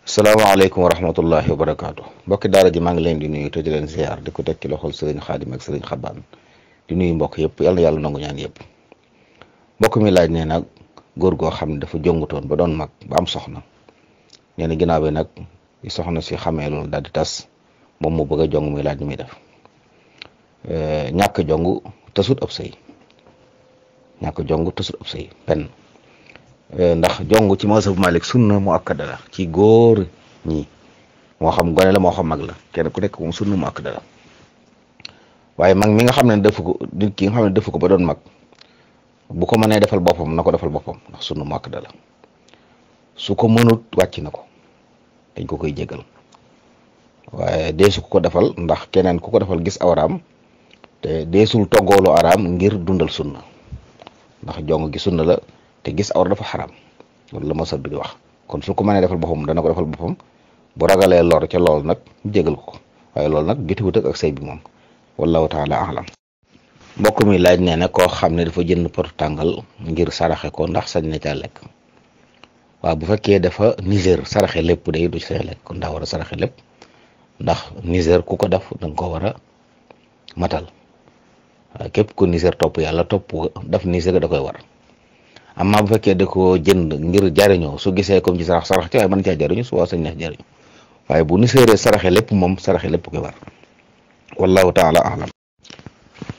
salaamaaleykum wa rahmatullahi wa barakaatu mbokki daara ji maa ngi leen di nuyu te di leen ziar di ko teg ci loxol sëriñ Xaadim ak sëriñ Xabaan di nuyu mbokk yëpp yal na yàlla nangu ñaan yëpp. mbokk mi laaj ne nag góor goo xam ne dafa jongutoon ba doon mag ba am soxna nee na ginnaaw bi nag soxna si xamee loolu daal di tas moom mu bëgg a jong muy laaj ni muy def. ñàkk jong tasut ab sëy pen ndax jong ci mazhab Malik sunna mu akkada la ci góor ñi moo xam gone la moo xam mag la kenn ku nekk moom sunna mu akkada la waaye mag mi nga xam ne defu ko nit ki nga xam ne defu ko ba doon mag bu ko mënee defal boppam na ko defal boppam ndax sunna mu akkada la su ko mënut wàcc na ko dañ ko koy jégal waaye deesu ko defal ndax keneen ku ko defal gis awraam te deesul toggoolu araam ngir dundal sunna ndax jong gi sunna la te gis awra dafa xaram loolu la ma sa bi di wax kon su ko mënee defal boppam dana ko defal boppam bu ragalee lor ca loolu nag jégal ko waaye loolu nag jotiwut ak sëy bi moom wallahu taala alam. mbokk mi laaj nee na koo xam ne dafa jënd potu tàngal ngir saraxe ko ndax sañ na caa lekk waaw bu fekkee dafa niser saraxe lépp day du ci say lekk kon daa war a saraxe lépp ndax niser ku ko def danga ko war a matal waaye képp ku niser topp yàlla topp daf niser da koy war. amma bu fekkee da ko jënd ngir jariñoo su gisee comme ci sarax ci waaye mën caa jariñu su waa sañ neex jariñu waaye bu ni séeree saraxe lépp moom saraxe lépp koy war wallahu taala alam.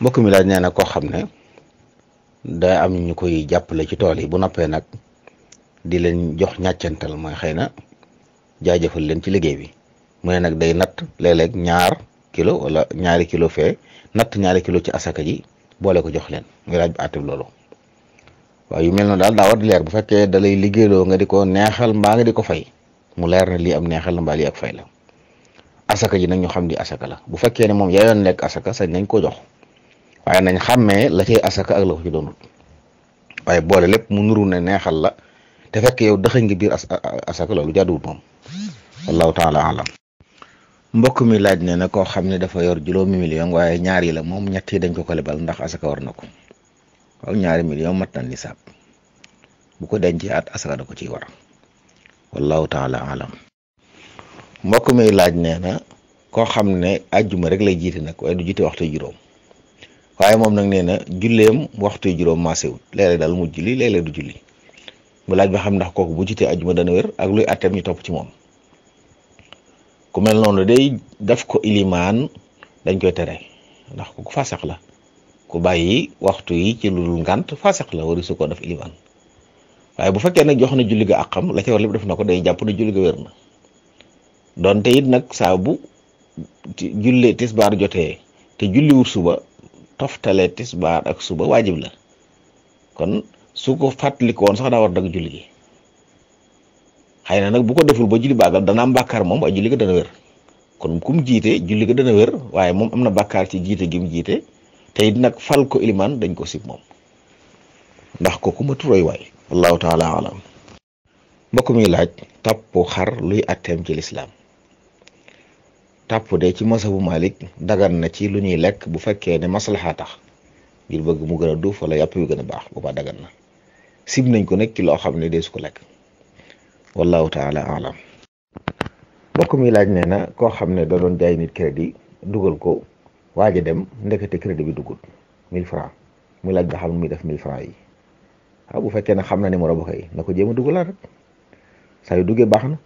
mbokk mi laaj nee na koo xam ne day am ñu koy jàppale ci tool yi bu noppee nag di leen jox ñàccantal mooy xëy na jaajëfal leen ci liggéey bi mu ne nag day natt léeg-léeg ñaar kilo wala ñaari kilo fee natt ñaari kilo ci asaka ji boole ko jox leen muy laaj bi àttib loolu. waaw yu mel noonu daal daa war di leer bu fekkee da lay liggéeyloo nga di ko neexal mbaa nga di ko fay mu leer ne lii am neexal la mbaa lii ak fay la asaka ji nag ñu xam di asaka la bu fekkee ne moom yaayoon nekk asaka sañ nañ ko jox waaye nañ xàmmee la cay asaka ak la ko ci doonul waaye boole lépp mu nuru ne neexal la te fekk yow dëxëñ ngi biir asaka loolu jaaduwut moom wallahu taala alam. mbokk mi laaj ne na koo xam ne dafa yor juróomi million waaye ñaar yi la moom ñett yi dañ ko lebal ndax asaka war na ko waaw ñaari million mat na nisaab bu ko dencee at asaka da ko ciy war wallahu taala alam. mbokk mi laaj nee na koo xam ne àjjuma rek lay jiite nag waaye du jiite waxtu juróom waaye moom nag nee na julleem waxtu juróom maasewut léeg-léeg daal mu julli léeg-léeg du julli mu laaj ba xam ndax kooku bu jiitee àjjuma dana wér ak luy atteem ñu topp ci moom. ku mel noonu day def ko ilimaan dañ koy tere ndax kooku fasax la ku bàyyi waxtu yi ci lu dul ngànt fasax la wari su ko def ilimaan waaye bu fekkee nag jox na julli ga àqam la ca war lépp def na ko day jàpp ne julli ga wér na donte it nag saa bu jullee tisbaar jotee te julliwul suba toftalee tisbaar ak suba waajib la kon su ko fàttaliku woon sax daa war dagg julli gi xëy na nag bu ko deful ba julli baagal dana am bàkkaar moom waaye julli ga dana wér kon kum jiite julli ga dana wér waaye moom am na bàkkaar ci jiite gi mu jiite te it nag fal ko ilimaan dañ ko sib moom ndax kooku ma turoy waay wallahu taala alam. mbokk mi laaj tàpp xar luy atteem ci lislaam. tàpp de ci masabu Malik dagan na ci lu ñuy lekk bu fekkee ne maslaxa tax ngir bëgg mu gën a duuf wala yàpp yu gën a baax boobaa dagan na sib nañ ko nekk ci loo xam ne dee su ko lekk wallahu taala alam. mbokk mi laaj nee na koo xam ne da doon jaay nit crédit dugal ko waaja dem ndekete crédit bi dugut 1000 francs muy laaj ba xam muy def 1000 francs yi waaw bu fekkee ne xam na numéro ba kay na ko jéem a dugalaat rek saa yu duggee baax na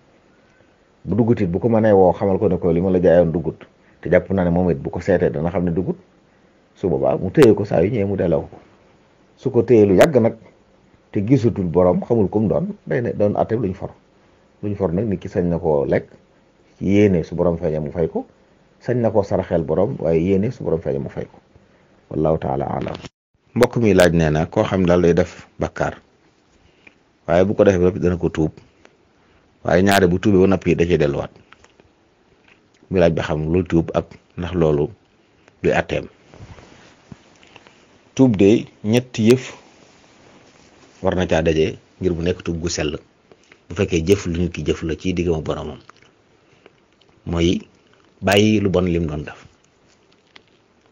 bu duggutit bu ko mënee woo xamal ko ne ko li ma la jaayoon duggut te jàpp naa ne moom it bu ko seetee dana xam ne duggut su boobaa mu téye ko saa yu ñëwee mu delloo ko su ko téye lu yàgg nag te gisatul borom xamul kum doon day ne doon atte luñ for nag nit ki sañ na koo lekk yéene su borom feeñee mu fay ko sañ na koo saraxeel borom waaye yéene su borom feeñee mu fay ko wallahu taala alam. mbokk mi laaj nee na koo xam daal day def bakkaar waaye bu ko defee ba noppi dana ko tuub waaye ñaare bu tuubee ba noppi da cee delluwaat mi laaj ba xam lu tuub ak ndax loolu luy atteem. tuub de ñetti yëf war na caa daje ngir bu nekk tuub gu sell bu fekkee jëf lu nit ki jëf la ci diggam ak boromam mooy bàyyi lu bon lim doon def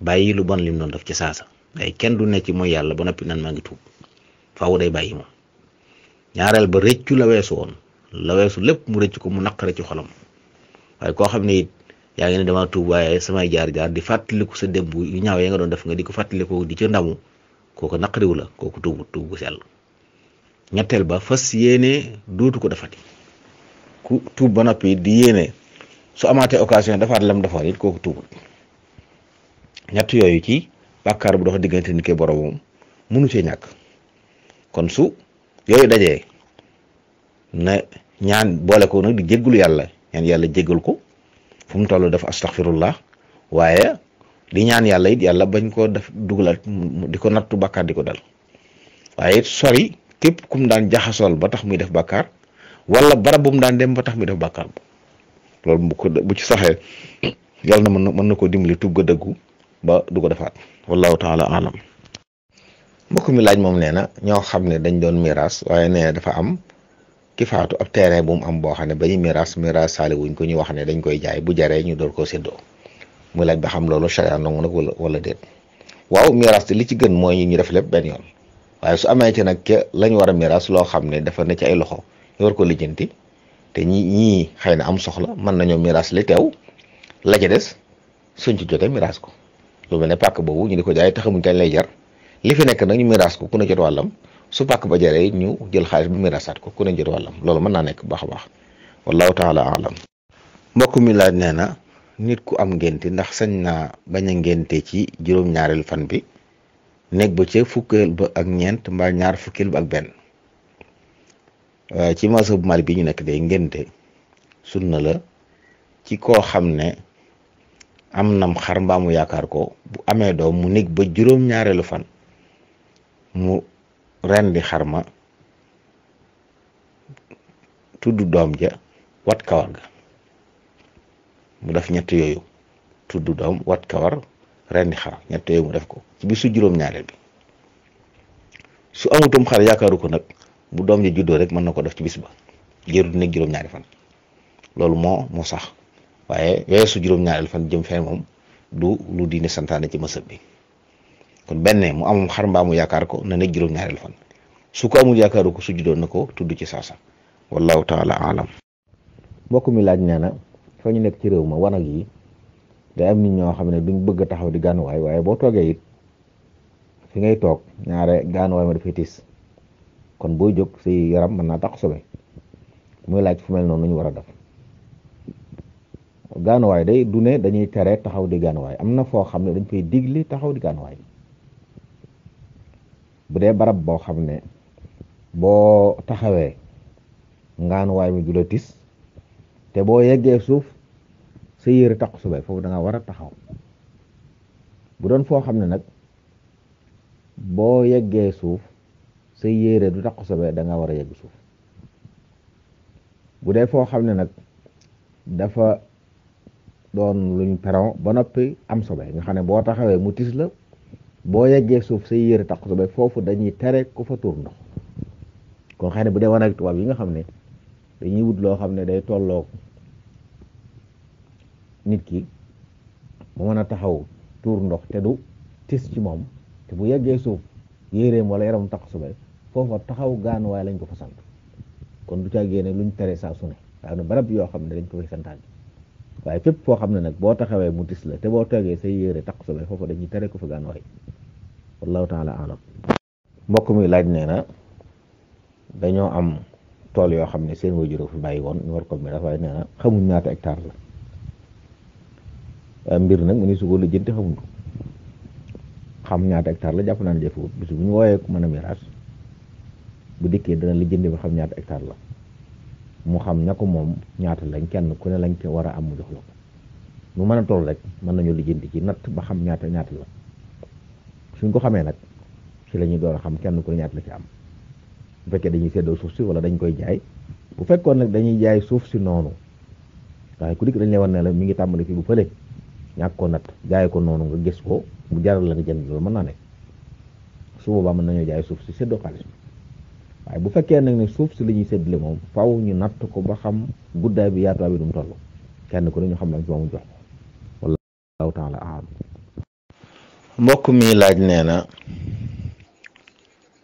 bàyyi lu bon lim doon def ci saasa waaye kenn du nekk ci mooy yàlla ba noppi nan maa ngi tuub faaw day bàyyi moom ñaareel ba rëccu la weesu woon la weesu lépp mu rëcc ko mu naqare ci xolam waaye koo xam ne it yaa ngi ne dama tuub waaye samay jaar-jaar di fàttaliku sa démb yu ñaaw ya nga doon def nga di ko fàttaliku di ca ndamu kooku naqariwu la kooku tuub gu sell ñetteel ba fas yéene dootu ko defati ku tuub ba noppi di yéene su amaatee occasion defaat lam defoon it kooku tuubul ñett yooyu ci bàkkaar bu dox diggante ni koy boromam mënu cee ñàkk kon su yooyu dajee na ñaan boole ko nag di jéggulu yàlla ñaan yàlla jéggal ko fu mu toll def astaghfirullah waaye di ñaan yàlla it yàlla bañ koo def dugalaat di ko nattu bàkkaar di ko dal waaye it sori képp kum daan jaxasool ba tax muy def bàkkaar wala barab bu mu daan dem ba tax muy def bàkkaar loolu bu ci saxee yàlla na mën na koo dimbali tuub ga dëggu ba du ko defaat wallahu taala alam mbokk mi laaj moom nee na ñoo xam ne dañ doon miraas waaye nee na dafa am ki faatu ab terrain bu mu am boo xam ne ba ñu miraas saali wuñ ko ñu wax ne dañ koy jaay bu jaree ñu door koo séddoo muy laaj ba xam loolu charia nangu nag wala déet waaw miraas te li ci gën mooy ñu def lépp benn yoon waaye su amee ci nag lañ war a miraas loo xam ne dafa ne ci ay loxo ñu war ko lijjanti te ñii xëy na am soxla mën nañoo miraas li teew la ca des suñ ci jotee miraas ko lu mel ne pàkk boobu ñu di ko jaay te xamuñ kañ lay jar li fi nekk nag ñu miraas ko ku ne jot wàllam su pàkk ba jaree ñu jël xaalis bi miraasaat ko ku ne jot wàllam loolu mën naa nekk baax a baax wallahu taala alam mbokk mi laaj nee na nit ku am ngénte ndax sañ naa bañ a ngénte ci juróom-ñaareelu fan bi nekk ba ca fukkeel ba ak ñeent mbaa ñaar fukkeel ba ak benn ci mazhab Maalik bi ñu nekk day ngénte sunna la ci koo xam ne am nam xar mbaa mu yaakaar ko bu amee doom mu nekk ba juróom-ñaareelu fan mu rendi xar ma tudd doom ja wat kawar ga mu def ñett yooyu tudd doom wat kawar rendi xar ñett yooyu mu def ko ci bisu juróom-ñaareel bi su amutum xar yaakaaru ko nag bu doom ja juddoo rek mën na ko def ci bis ba jëru nekk juróom-ñaari fan loolu moo sax waaye weesu juróom-ñaareel fan jëm fee moom du lu diine santaane ci mësëb bi kon benn mu amum xar mbaa mu yaakaar ko na nekk juróom-ñaareel fan su ko amul yaakaaru ko su juddoo na ko tudd ci saasa wallahu taala alam mbokk mi laaj nee na fa ñu nekk ci réew ma wanag yi day am nit ñoo xam ne duñ bëgg a taxaw di gànnuwaay waaye boo toogee it fi ngay toog ñaare gànnuwaay ma dafay tiis kon booy jóg say yaram mën naa tax sobe muy laaj fu mel noonu ñu war a def gànnuwaay day du ne dañuy tere taxaw di gànnuwaay am na foo xam ne dañ koy digli taxaw di gànnuwaay bu dee barab boo xam ne boo taxawee ngaanuwaay mi du la tis te boo yeggee suuf sa yére taq sobe foofu da nga war a taxaw bu doon foo xam ne nag boo yeggee suuf sa yére du taq sobe da nga war a yegg suuf bu dee foo xam ne nag dafa doon luñ peron ba noppi am sobe nga xam ne boo taxawee mu tis la boo yeggee suuf sa yére taq sobe foofu dañuy tere ku fa tuur ndox kon xëy na bu dee wanag tubaab yi nga xam ne dañuy wut loo xam ne day tolloog nit ki mu mën a taxaw tuur ndox te du tis ci moom te bu yeggee suuf yéreem wala yaram taq sobe foofa taxaw gaanuwaay lañ ko fa sant kon du caa génne luñ tere saa su ne waaye na barab yoo xam ne dañ ko fay santaan waaye fépp foo xam ne nag boo taxawee mu tis la te boo toogee say yére taq sobe foofa dañuy tere ko fa gaanuwaay wallahu taala alam mbokk mi laaj nee na dañoo am tool yoo xam ne seen wajur fi bàyyi woon ñu war ko mi dafay nee na xamuñ ñaata hectare la mbir nag mu ni su ko lijjanti xamuñ ko xam ñaata hectare la jàpp naa ne jëfewut bis bu ñu wooyee ku mën a miraas bu dikkee dana lijjanti ba xam ñaata hectare la mu xam ña ko moom ñaata lañ kenn ku ne lañ ko war a am mu jox la ko mu mën a toll rek mën nañu lijjanti ci natt ba xam ñaata la suñ ko xamee nag ci la ñuy door a xam kenn ku ne ñaata la ci am bu fekkee dañuy seddoo suuf si wala dañ koy jaay bu fekkoon nag dañuy jaay suuf si noonu waaye ku dikk dañ lay war ne la mi ngi tàmbali fii bu fële ñàkk ko nat jaay ko noonu nga gis ko mu jaral la nga jënd loolu mën naa nekk su boobaa mën nañoo jaay suuf si seddoo xaalis bi waaye bu fekkee nag ne suuf si la ñuy séddale moom faaw ñu natt ko ba xam guddaay bi yaatuwaay bi du mu toll kenn ku ne ñu xam lañ ci moomu jox ko wallahu taala a'lam. mbokk mi laaj nee na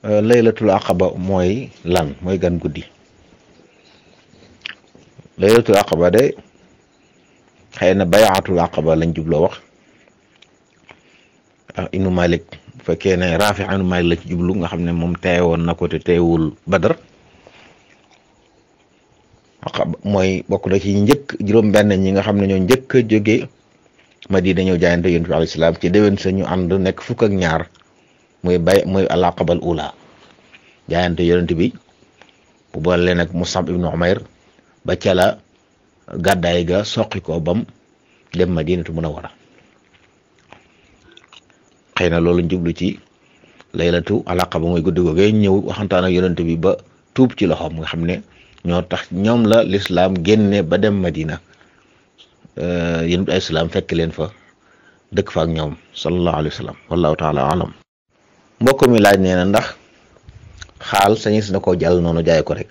laylatul aqaba mooy lan, mooy gan guddi. laylatul aqaba de xëy na bayaatul aqaba lañ jubloo wax Ibnu Malik, bu fekkee ne Raafi Ibnu Malik la ci jublu nga xam ne moom teewoon na ko te teewul Badar. aqaba mooy bokk na ci njëkk juróom-benn ñi nga xam ne ñoo njëkk a jóge Madina ñëw jaayante yonent bi alayhi salaam ci déwén sa ñu ànd nekk fukk ak ñaar muy al aqabal ula jaayante yonent bi bu boole nag Musab ibnu Umayr ba ca la gàddaay ga soqi ko bam dem Madinatu Munawwara. xëy na loolu jublu ci laylatu al aqaba mooy guddi googee ñëw waxantaan ak yonent bi ba tuub ci loxoom nga xam ne ñoo tax ñoom la lislaam génne ba dem Madina yonent bi ay salaam fekk leen fa dëkk fa ak ñoom sallallahu alayhi wa sallam wallahu taala alam. mbokk mi laaj nee na ndax xaal sañis na koo jàll noonu jaay ko rek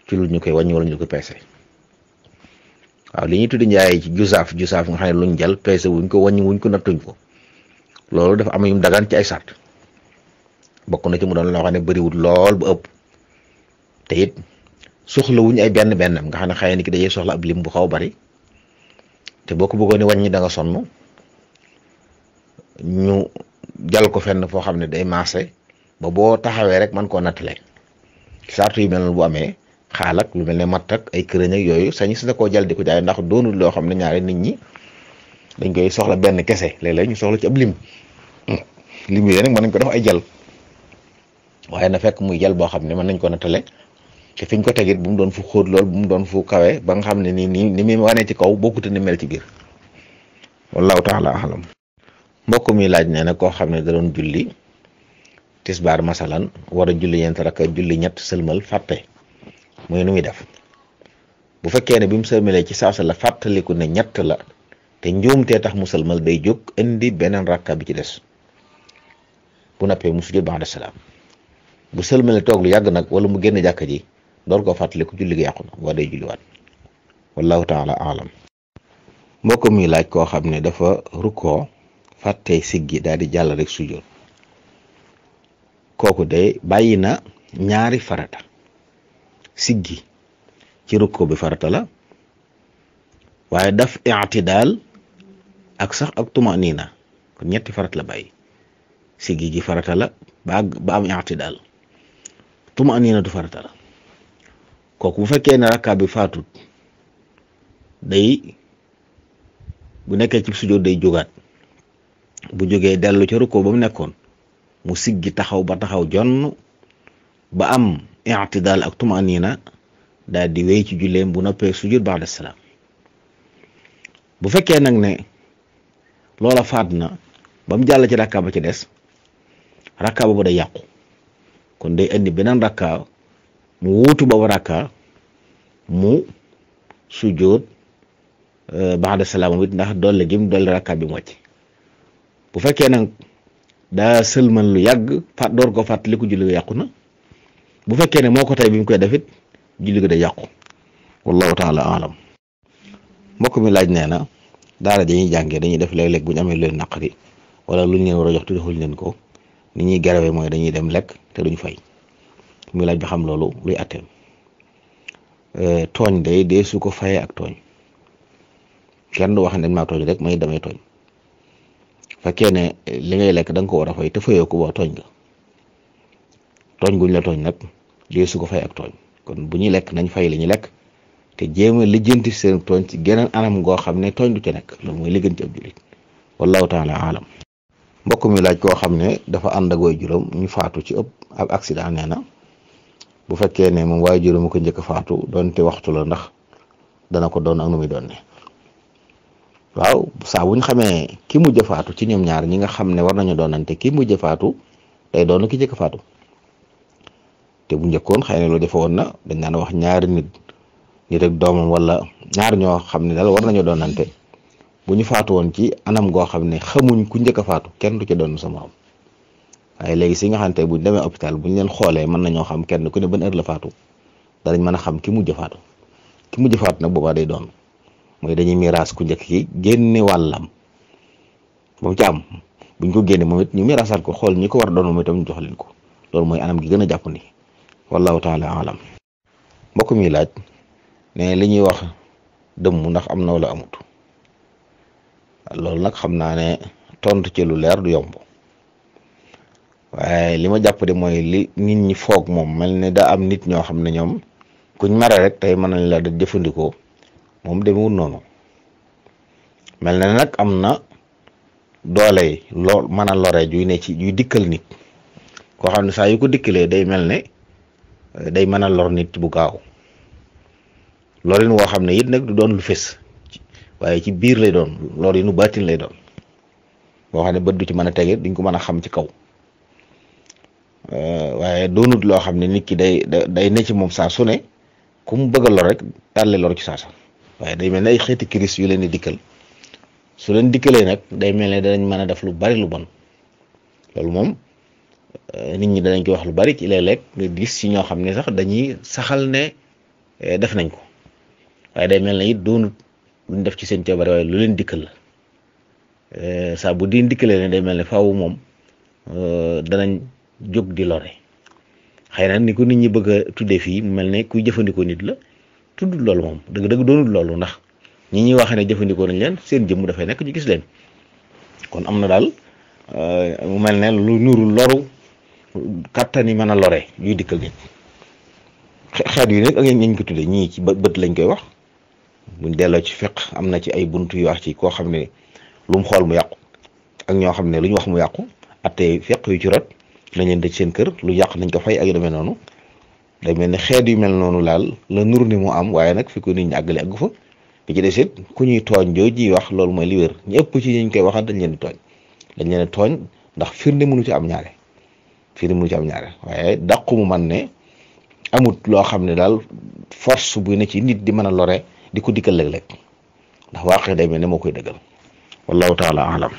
ci lu ñu koy wàññi wala ñu koy peese. waaw li ñuy tuddi njaay ci jusaaf nga xam ne luñ jàll peese wuñ ko wàññi wuñ ko nattuñ ko loolu dafa am yum dagaan ci ay sart bokk na ci mu doon loo xam ne bëriwul lool ba ëpp te it soxla wuñ ay benn bennam nga xam ne xëy na ki dajee soxla ab lim bu xaw bari te boo ko bëggoon ne wàññi da nga sonn ñu jal ko fenn foo xam ne day maase ba boo taxawee rek man koo nattale sart yu mel noonu bu amee xaal ak lu mel ne matt ak ay kërëñ ak yooyu sañi si na koo jal di ko jaay ndax doonul loo xam ne ñaare nit ñi dañ koy soxla benn kese léeg-léeg ñu soxla ci ab lim yi nag mën nañ ko def ay jal waaye na fekk muy jal boo xam ne mën nañ ko nattale te fiñ ko tegit bu mu doon fu xóot lool bu mu doon fu kawe ba nga xam ne ni muy wane ci kaw bokkute ni mel ci biir wallahu taala alam. mbokk mi laaj nee na koo xam ne da doon julli tisbaar masalan war a julli ñeent rakka julli ñett sëlmal fàtte muy nu muy def bu fekkee ne bi mu sëlmalee ci saasa la fàttaliku ne ñett la te njuumtee tax mu sëlmal day jóg indi beneen rakka bi ci des bu nappee mu sujjóot ba'da salaam bu sëlmalee toog lu yàgg nag wala mu génn jàkka ji door koo fàttaliku julli gi yàqu na waa day julliwaat wallahu taala alam. mbokk mi laaj koo xam ne dafa rukkoo fàttee siggi daal di jàll rek sujjóot kooku de bàyyi na ñaari farata. siggi ci rukkoo bi farata la waaye daf i'tidaal ak sax ak tumanina kon ñetti farata la bàyyi. siggi gi farata la ba am i'tidaal, tumanina du farata la. kooku bu fekkee ne rakka bi faatut day bu nekkee ci sujjóot day jógaat bu jógee dellu ca rukkoo ba mu nekkoon mu siggi taxaw ba taxaw jonn ba am i'tidaal ak tumanina daal di wéy ci julleem bu noppee sujjóot ba'da salaam. bu fekkee nag ne loola faat na ba mu jàll ci rakka ba ci des rakka boobu day yàqu kon day indi beneen rakka mu wuutu boobu rakka mu sujjóot ba'da salaam it ndax dolle gi mu dolle rakka bi mu wàcc. bu fekkee nag daa sëlmal lu yàgg door ko fàttaliku julli ga yàqu na bu fekkee ne moo ko tey bi mu koy defit julli ga day yàqu wallahu taala alam. mbokk mi laaj nee na daara dañuy jàngee dañuy def léeg-léeg bu ñu amee lu leen naqari wala lu ñu leen war a jox te defuñ leen ko ni ñuy garawee mooy dañuy dem lekk te duñ fay muy laaj bi xam loolu luy atteem. tooñ dee su ko fayee ak tooñ kenn du wax ne dañ maa tooñ rek may damay tooñ fekkee ne li ngay lekk da nga ko war a fay te fayoo ko boo tooñ nga tooñ guñ la tooñ nag dee su ko fay ak tooñ kon bu ñuy lekk nañ fay li ñuy lekk te jéem a lijjanti seen tooñ ci geneen anam goo xam ne tooñ du ci nekk loolu mooy li gën ci ab jullit wallahu taala alam. mbokk mi laaj koo xam ne dafa ànd ak way juróom ñu faatu ci ëpp ab accident nee na bu fekkee ne moom waaye juróom ko njëkk faatu doonte waxtu la ndax dana ko doon ak nu muy doon ne waaw saa buñ xamee ki mujj faatu ci ñoom ñaar ñi nga xam ne war nañu doonante ki mujj faatu day doon ki njëkk faatu te bu njëkkoon xëy na loolu defe woon na dañ daan wax ñaari nit rek doomam wala ñaar ñoo xam ne daal war nañu doonante bu ñu faatu woon ci anam goo xam ne xamuñ ku njëkk a faatu kenn du ci doon sa morom waaye léegi si nga xam ne buñ demee hôpital buñ leen xoolee mën nañoo xam kenn ku ne ban heure la faatu danañ mën a xam ki mujj faatu nag boobaa day doon mooy dañuy miraas ku njëkk ki génne wàllam moom ci am buñ ko génne moom it ñu miraasaat ko xool ñi ko war doon moom itam ñu jox leen ko loolu mooy anam gi gën a jàpp ni wallahu taala alam. mbokk mi laaj ne li ñuy wax dëmm ndax am na wala amut loolu nag xam naa ne tontu ci lu leer du yomb waaye li ma jàpp de mooy li nit ñi foog moom mel ne daa am nit ñoo xam ne ñoom kuñ mere rek tey mën nañ la da jëfandikoo moom demewul noonu mel na nag am na doole lool mën a lore juy ne ci juy dikkal nit koo xam ne saa yu ko dikkalee day mel ne day mën a lor nit bu gaaw lorin woo xam ne it nag du doon lu fés waaye ci biir lay doon lor yi nu baatin lay doon boo xam ne bët du ci mën a tege duñ ko mën a xam ci kaw waaye doonut loo xam ne nit ki day ne ci moom saa su ne ku mu bëgg a lor rek tàlle lor ci saasa waaye day mel ne ay xeeti kiris yu leen di dikkal su leen dikkalee nag day mel ne danañ mën a def lu bari lu bon loolu moom nit ñi danañ ko wax lu bari ci léeg-léeg nga gis ci ñoo xam ne sax dañuy saxal ne def nañ ko waaye day mel ne it doonut luñ def ci seen coobare waaye lu leen dikkal la saa bu di dikkalee ne day mel ne faaw moom danañ jóg di lore xëy na ni ko nit ñi bëgg a tuddee fii mu mel ne kuy jëfandikoo nit la tuddul loolu moom dëgg-dëgg doonul loolu ndax ñi ñuy waxee ne jëfandikoo nañ leen seen jëmm dafay nekk ñu gis leen kon am na daal mu mel ne lu nuru loru kàttan yi mën a lore yuy dikkal nit xeet yu nag ak ñañ ko tuddee ñii ci bët lañ koy wax buñ delloo ci fiq am na ci ay buntu yu wax ci koo xam ne lu mu xool mu yàqu ak ñoo xam ne lu ñu wax mu yàqu attee fiq yu ci rot nañ leen dëj seen kër lu yàq nañ ko fay ak yu demee noonu day mel ne xeet yu mel noonu laal la nuru ni mu am waaye nag fi ko nit ñi àggale àggu fa bi ci des it ku ñuy tooñ jooji wax loolu mooy li wér ñu ëpp ci ñu koy waxal dañ leen di tooñ ndax firnde mënu ci am ñaare waaye dàqu mu man ne amut loo xam ne daal force bu ne ci nit di mën a lore di ko dikkal léeg-léeg ndax waaqe day mel ne moo koy dëggal wallahu taala alam